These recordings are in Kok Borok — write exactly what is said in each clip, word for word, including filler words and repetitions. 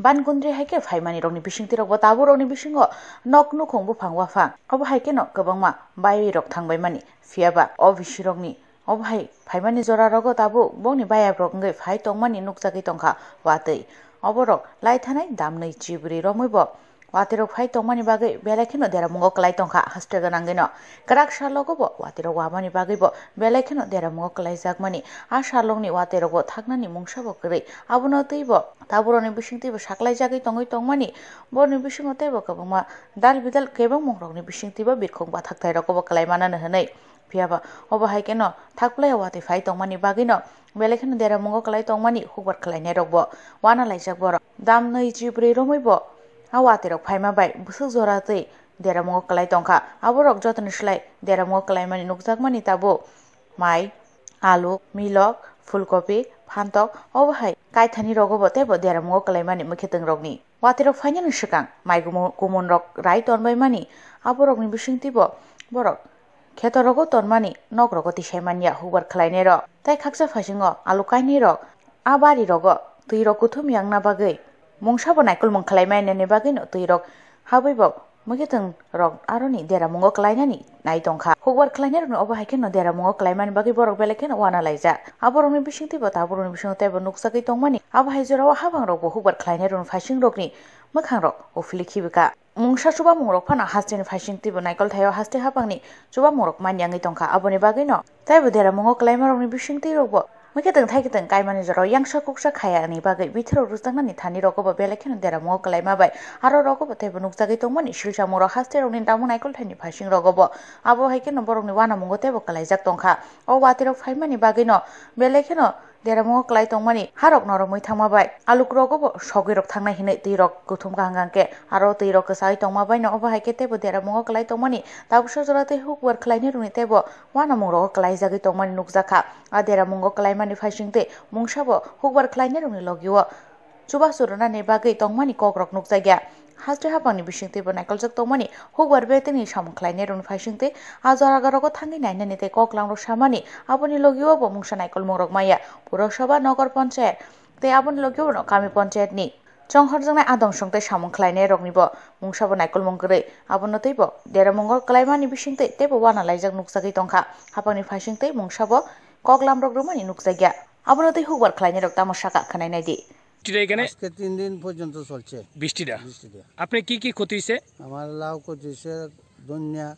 Bankundri hai khe phaimani rokni bisingtwi rokbo tabuk rokni bisingo nok nukhung buphang waphang obo hai kheno kwbangma baiwi rok thangbaimani. Phiyaba o bisi rokni obo hai phaimani jora rogo tabuk bongni bayap rok wngwi phai tongmani nukjagwi tongkha watwi. Oborok lai thanai damnwi chibrwi romwibo watwi rok phai tongmani bagwi belai kheno deramungo kwlai tongkha haste gwnangwino. Kwrak salogo bo watwi rok wamani bagwi bo belai kheno deramungo kwlaijakmani. A salongni watwi rokbo thaknani mungsabo kwrwi. Abono twibo taburoni bisingtwibo saklaijagwi tongwi tongmani. Boroni bisingo teibo kwbangma dal bidal kebengmungrokni bisingtwibo birkhung bathakthai rogobo kwlai manano hwnwi. Phiyaba obo hai kheno thakplai watwi phai tongmani bagwino belai kheno deramungo kwlai tongmani hukbar khlainairokbo wana laijak borok. Damnwi chibrwi romwibo a watwi rok phaima bai bwswk jora twi deramungo kwlai tongkha. Aborok jotoni slai deramungo kwlaimani nukjakmani tabuk mai, alu, milok, phulkopi, phantok obo hai kaithani rogobo teibo deramungo kwlaimani mwkhwtwng rokni. Watwi rok phainani swkang mai gumo-, kumun rok rai tonbaimani aborokni bisingtwibo borok kheto rogo tonmani nok rogo tisai manya hukbar khlainai rok. Tei khaksa phasingo alu kainwi rok a bari rogo twi rok kuthum yangna bagwi mungsabo naikolmung khlai mainani bagwino twi rok habwi bo mwkhwtwng rok aroni deramungo kwlainani nai tongkha. Hukbar khlainai rokni obo hai kheno deramungo kwlaimani bagwi borok belai kheno wana laijak. Aborokni bisingtwibo taburokni bisingo teibo nukjagwi tongmani. Abo hai jorao habang rokbo hukbar khlainai rokni phaising rokni mwkhang rok uphili khibika. Mungsa chubamungrok phano hasteni phaisingtwibo naikolthaio haste habangni chubamungrok manyangwi tongkha. Aboni bagwino teibo deramungo kwlaimarokni bisingtwirokbo mwkhwtwng thaikhe twng kaimani jorao yangsa kuksa khayani bagwi bithorok rwchapnani thani rogobo belai kheno deramungo kwlaima bai aro rogobo teibo nukjagwi tongmani silsamungrok hasterokni damung naikolthaini phaising rogobo. Abo hai kheno borokni wanamungo teibo kwlaijak tongkha. O watwirok phaimani bagwino belai kheno deramungo kwlai tongmani harok noromwi thangma bai aluk rogobo sogwi rok thangnai hinwi twi rok kuthum kaham kaham khe aro twi rok kwchai tongma baino obo hai khe teibo deramungo kwlai tongmani tabuksa jora tei hukbar khlainai rokni teibo wanamung rogo kwlaijagwi tongmani nukjakha. A deramungo kwlaimani phaising tei mungsabo hukbar khlainai rokni logio chubachu rwnani bagwi tongmani kokrok nukjakya. Haste habangni bisingtwibo naikoljak tongmani hukbar betini samung khlainairokni phaisingtwi a jora rogo thangwi nainani tei koklamrok samani aboni logio bo mungsa naikolmungrok maya. Purok Sabha, Nogor Panchayat tei aboni logio bono Kami Panchayatni chonghorjaknai adong song tei samung khlainairoknibo mungsabo naikolmung kwrwi. Abono teibo deramungo kwlaimani bisingtwi teibo wana laijak nukjagwi tongkha. Habangni phaisingtwi mungsabo koklamrok rwmani nukjakya. Abono tei hukbar khlainairok tamo saka khwnai naidi. বৃষ্টিটা এখানে আজকে তিন দিন পর্যন্ত চলছে। বৃষ্টিটা? বৃষ্টিটা। আপনার কি কি ক্ষতি হয়েছে? আমার লাউ ক্ষতি হয়েছে, ধনিয়া,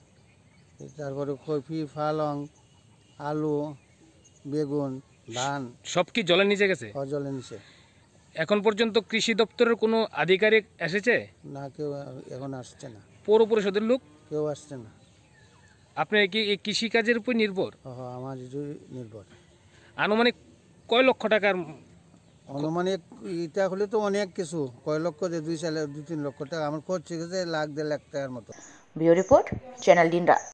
তারপরে কপি, পালং, আলু, বেগুন, ধান। সব কি জলের নিচে গেছে? হ্যাঁ, জলের নিচে। এখন পর্যন্ত কৃষি দপ্তরের কোনো আধিকারিক এসেছে? না, কেউ এখন আসছে না। পৌর পরিষদের লোক? কেউ আসছে না। আপনি কি এই কৃষি কাজের উপর নির্ভর? হ্যাঁ, হ্যাঁ, আমার এটাই নির্ভর। আনুমানিক কয় লক্ষ টাকার? আনুমানিক এটা হলে তো অনেক কিছু, কয় লক্ষ, যে দুই চার লাখ, দুই তিন লক্ষ টাকা আমার খরচ হয়ে গেছে, লাখ দেড় লাখ টাকার মতো। Bureau Report, Channel Dinra.